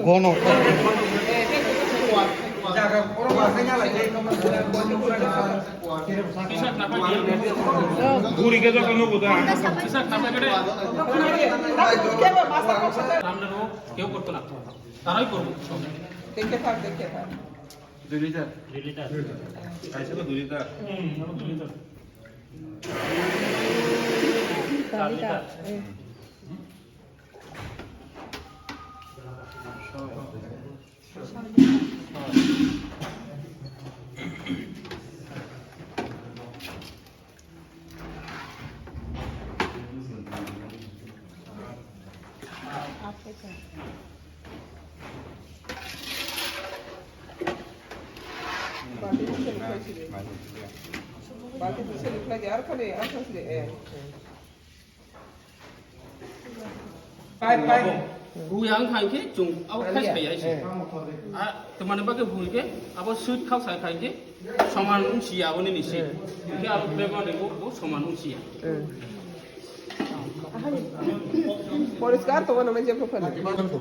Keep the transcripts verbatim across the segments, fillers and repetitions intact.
Gono. Kew korto na. Tarai korbo. Dekhe thak, dekhe thak. Dui liter. Dui liter. Kaisa to dui liter. Hmm, abo dui liter. Char liter. Pai, pai. Rui ang khai khe chung abo khai sai ai se. A, tamani bagwi huri khe abo sweet khao sai khai khe soman wng si ya, oni ni si. Khe abo flavor ni bo, bo soman wng si ya. Poriskar to, no, no, no.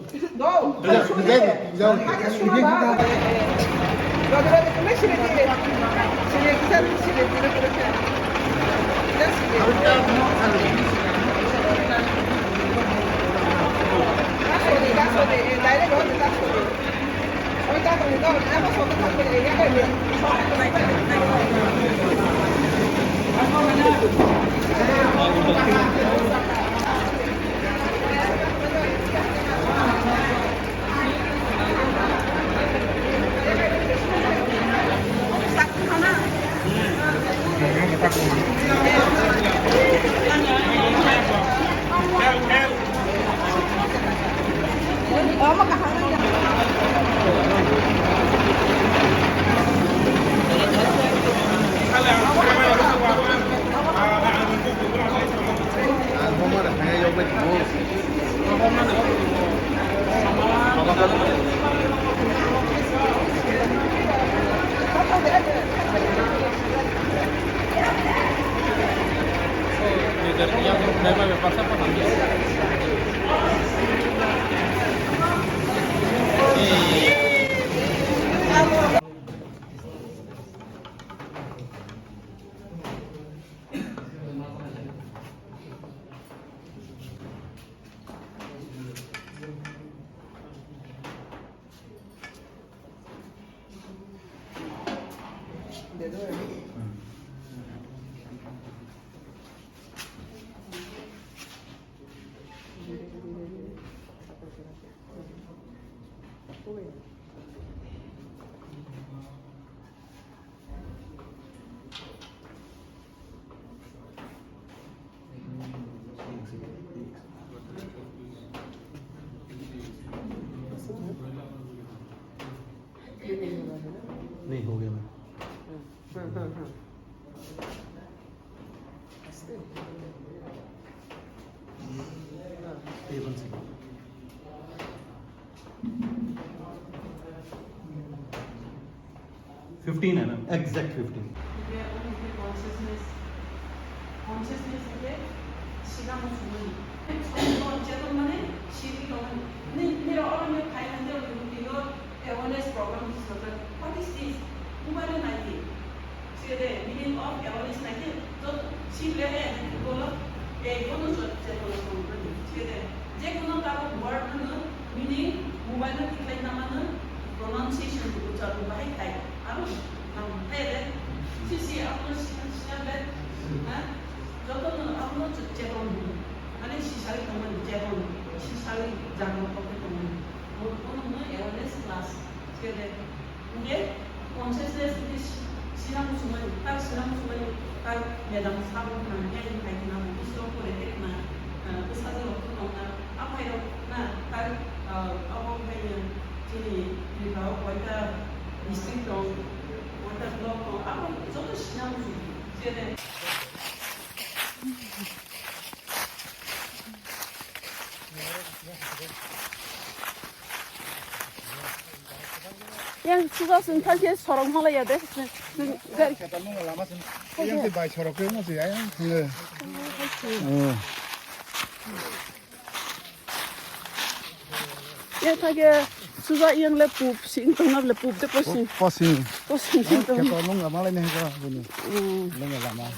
नहीं, हो गया भाई। ये बन सकता। Fifteen है ना, exact fifteen। Consciousness, consciousness है sina mo sumani। Cheton mane sini tongani। Ni, ni ro oro ni khai hande ro ni ro awareness program ni sota. What is this? Mobile na ki? Sede, meaning of awareness na ki? To si le hai ni ko lo. E ko no so cheton mo sumani. Sede, je ko no ka word no meaning mobile no ki khai na mano pronunciation ko chalo bahai khai. Aro nam hai de. Si si amo si si le. Ha? Joto no amo cheton. Mane si sari tongmani cheton. Si sari jagro ko tongmani. Mo ko no awareness class. Sede. Hingke consciousness ni sinam sumani, tak sinam sumani, tak medam sabuk na, nyai hai na, bisi rok pore tek na, bwsajwk rok tong na, aphai rok na, tak abo hai chini Tripura o koita district tong, koita block tong, abo joto sinam sumani. Yang suga sung thang khe sorok malaya de. Gari. Kata nung lama sini. Yang ti bai sorok ke mo si ayang. Ya thage suja yang le pup sing tong le pup de posing. Posing. Posing sing tong. Kata nung lama le ne ga buni. Hmm. Nung lama.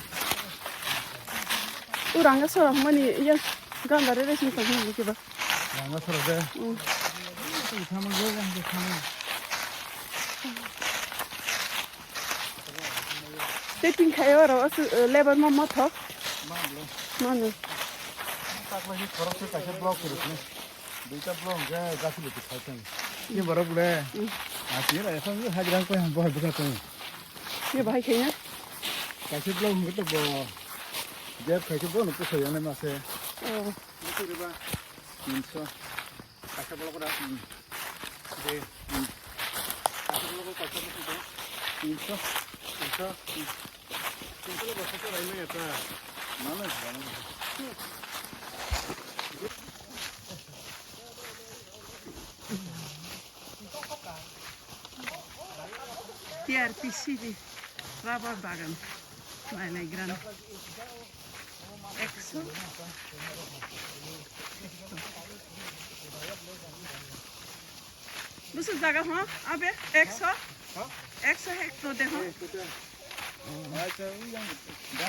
Uranga sorok mani ya ganda re sing tong ni ke ba. Ranga sorok de. Hmm. Sama go yang ke sama. Taping khai oro asu, eh, lebar ma mothok. Mano. Takla hi khorok se kaisa block kiri ne. Duita block ga gasi liti khai tang. Ye borok le. Hmm. Ati ra esa hajrang ko ham boy buka tang. Ye bahai khai na. Kaisa block hum to bo. Jeb khai to bo no puso yang ma se. Oh. Tinso. Kaisa block da. Hmm. De. Hmm. Kaisa block kaisa block de. Tinso. Tinso. Hmm. Tinso lo basa to rai na ya ta. Mana mana. T R P C ni rubber bagan. Nai nai gran. Ekso. Busu jaga ho, abe, ekso. Ekso hekto de ho.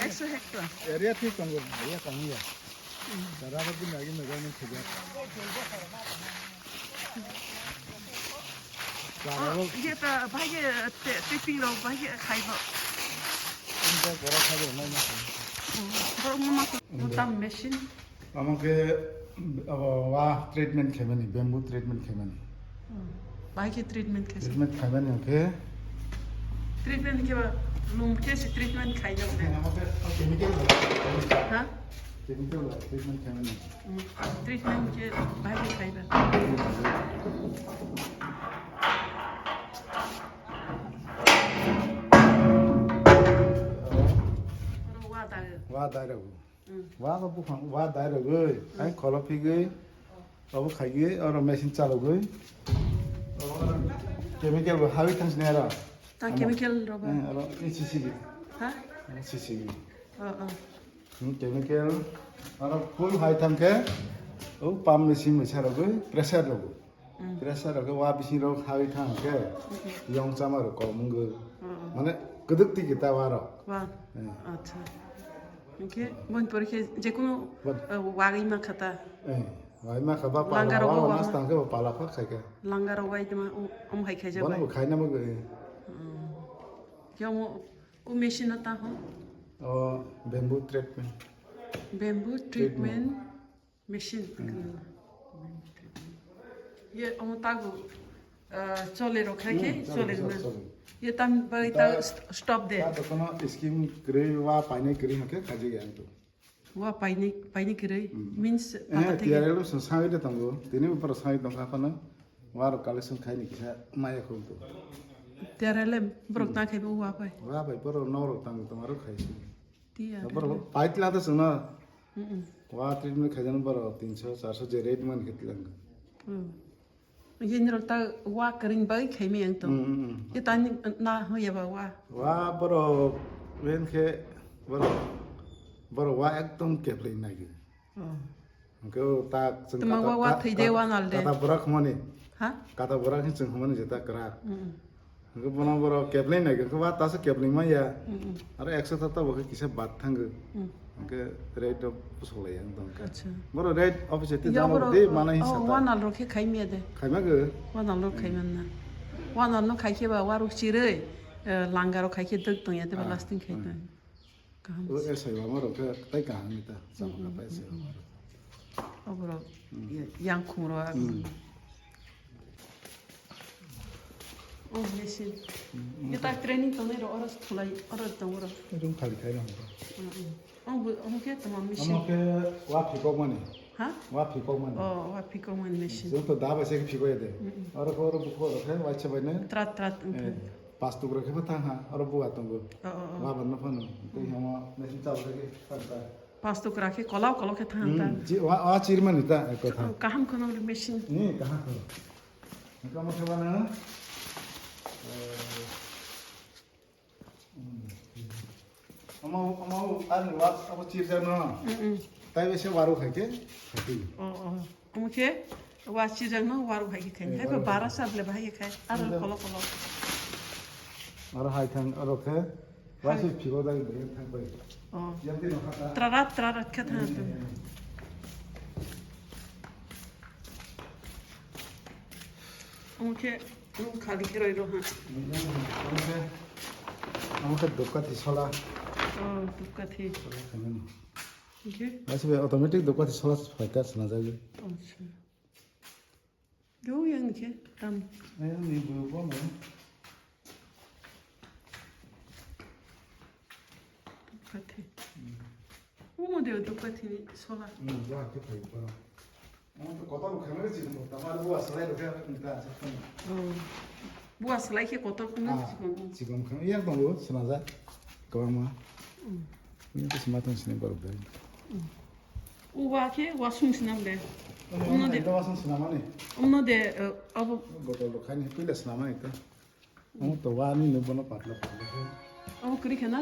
Ekso hekto. Area twi tongo, area tongo ya. Rubber bin lagi megai nang khuja. Oh, iya ta, bahai ke te, taping rok, bahai ke khai bo. Ini dah borok khai bo, nai nai. Hmm, borok mama ko, tam machine. Amo ke, abo, wa treatment khaimani, bamboo treatment khaimani. Hmm, bahai ke treatment khaisa. Treatment khaimani, oke. Treatment ke ba, lum ke si treatment khai jok de. Amo ke, oh, chemical ba. Ha? Chemical ba, treatment khaimani. Hmm, treatment ke bahai ke khai ba. Aro wa da. Wa da ro. Hmm. Wa ko buphang, wa dai rogwi, ai kholo phigwi, abo khaigwi, oro machine chalogwi. Chemical bo hawi thang sini aro. Ta chemical rok ba? Eh, aro, eh, sisi gi. Ha? Eh, sisi gi. Oh, oh. Hmm, chemical, aro full hai thang khe, oh, pump machine masa rogwi, pressure rogwi. Mm. Pressure rok wa bising rok hawi thang khe yong chama rok kom wngwi. Mm, mm. Mane kwdwk twi kita wa rok. Wa. Eh. Acha. Hwnkhe boni pore khe jekunu, eh, wagwi ma kha ta. Eh, wagwi ma kha ba pala wa nas tang khe pala phak khai khe. Langa rok wai ma um hai khaijak bai. Bono bo khaina mo. Mm. Khe omo o machine no ta ho? O bamboo treatment. Bamboo treatment. Treatment. Machine. Hmm. Ye omo tago, ah, chole rok khai khe, hmm, chole, chole chole, na. Chole. Ye tam bai ta, ta st-, stop de. Ta to kono scheme kwrwi wa painai kwrwi hwnkhe khaji ya to. Wa painai, painai kwrwi, hmm, means eh, pata theke. T R L o sangwi de tongo. Tini upor sangwi tongkha kono. Wa rok collection khaini kisa maya khum to. T R L em borok ta khai bo wa pai. Wa pai borok norok tang tong aro khai si. Tia. Borok pait la ta sungna. Mm-mm. Wa treatment khaijano borok tinso, charso je rate man khe tilang. Mm. Yen rok ta wa kring bai khai mi ang to. Mm, mm, mm. Ye ta ni na ho ya ba wa. Wa borok wen khe borok, borok wa ekdom kepleng nai. Oh. Hwnkhe o tak chwng tuma kata, wa, wa ka-, thwi de ka-, wa nal de. Kata bwrak hwnmani. Ha? Kata bwrak hin chwng hwnmani jeta kwrak. Mm. Hwnkhe bono borok kepleng nai, hwnkhe wa taso kepleng manya. Mm. Aro ekso ta tabuk khe kisa bad thango. Mm. Hwnkhe rate rok bwsok lai ang tong khe. Acha. Borok rate office te ya jamo borok, de mana hin oh, sata. Wa nal rok khe khai miya de. Khai ma go? Wa nal rok khai man na. Wa nal no khai khe ba wa rok chirwi, eh, langa rok khai khe dwk tong ya de ba lasting khai tong. Kaham. O S I lama rok khe tai kaham ni ta, chama kha tai S I lama rok. Oborok, hmm, ya-, yang khung rok. Hmm. Oh, machine. Hmm. Ye ta training tongnai rok, oro thulai, oro tong oro. Room khali khai rok. Hmm, hmm. Oh, bu-, omo khe tama machine. Omo khe wa phikok mani. Ha? Wa phikok mani. Oh, wa phikok mani machine. Jeng to da ba se phikok ya de. Hmm, hmm. Oro ko oro bukho oro khe wa cha bai ne. Trat, trat, hmm. Eh. Pas tukra khe bo thang ha, oro buwa tongo. Oh, oh, oh. Laban no phano. Tei hamo machine chal khe thang ta. Pas tukra khe kolau kolau khe thang ta. Hmm, ji, wa, wa chirmani ta, eko thang. Kaham kheno machine. Ni, kaham kheno. Nokha mo theba na, eh, Omo, omo, ani wa, omo chirjak no. Mm, mm. Tai bese waru khai khe, khai khe. Oh, oh. Omo khe wa chirjak no waru khai khe khai. Eh, hai ba waru bara khai. Sat le bahai khai. Aro chirjak. Kolo kolo. Aro hai thang, aro khe. Hai. Wa se phigo dai bai thang bai. Oh. Yang di no khata. Trarat, trarat khe thang. Eh, eh, eh. Omo khe, omo khali khe roi rw ha. Omo khe dupkathi sola. Oh, dupkathi. Sola khaimani. Omo khe? Asbe automatic dupkathi sola phaikha swnajagwi. Acha. Do yang khe tam. Ayang ni bo bo mo. Dupkathi. Hmm. Omo de dupkathi sola. Hmm, ya khe phai ko. Ang to kotor khamre chikon, tamar bua salai rokhe ta sa kham. Oh. Bua salai khe kotor khna. Ah, chikon. Chikon kham, yak tongo, swnajak, kwbangma. Mm. Ini to sima tong sini borok dai. Mm. Uwa khe wasung sinam de. Ini Umno de. Ini wasung sinamani. Umno de, eh, abo. Botol rok khaini pila sinamani ta. Ang to wani no bono patla patla khe. Abo kwrwi khe na?